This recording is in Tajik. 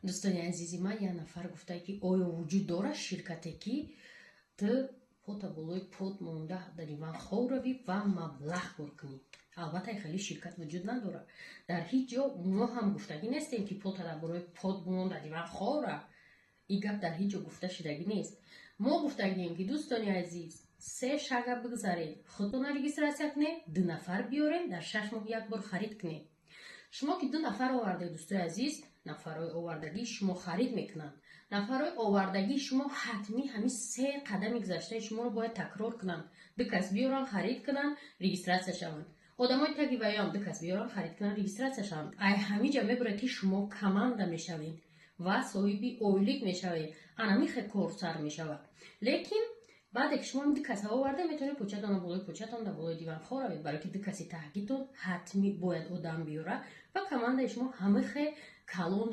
Дӯстони азизи ман, як нафар гуфта, ки оё вуҷуд дорад ширкате, ки ту пота болои пот монда дар диван хоб равӣ ва маблағ кор кунӣ? Албатта, хеле ширкат вуҷуд надорад дар ҳеҷ ҷо. Мо ҳам гуфтагӣ нестем, ки пота дар болои пот бимон, дар диван хоб ра. Ин гап дар ҳеҷ ҷо гуфта шудагӣ нест. Мо гуфтагием, ки, дӯстони азиз, се шага бигзаред, худтона регистрация кунед, ду нафар биёрем, дар 6 моҳ як бор харид кунед. Шумо ки ду нафар овардед, дӯстои азиз, нафарҳои овардагии шумо харид мекунанд. Нафарҳои овардагии шумо ҳатмӣ ҳамин се қадами гузаштаи шуморо бояд такрор кунанд: ду кас биёранд, харид кунанд, регистрация шаванд. Одамои таги ваёам ду кас биёранд, харид кунанд, регистрация шаванд. Ай ҳамиҷа мебурад, ки шумо команда мешавед ва соҳиби ойлик мешавед. Анами хел кор сар мешавад. Лекин баъде ки шумо ду каса оварда, метавонед початонро болои початон дар болои диван хоб равед, барое ки ду каси таҳгитон ҳатмӣ бояд одам биёрад ва командаи шумо ҳамихе калон.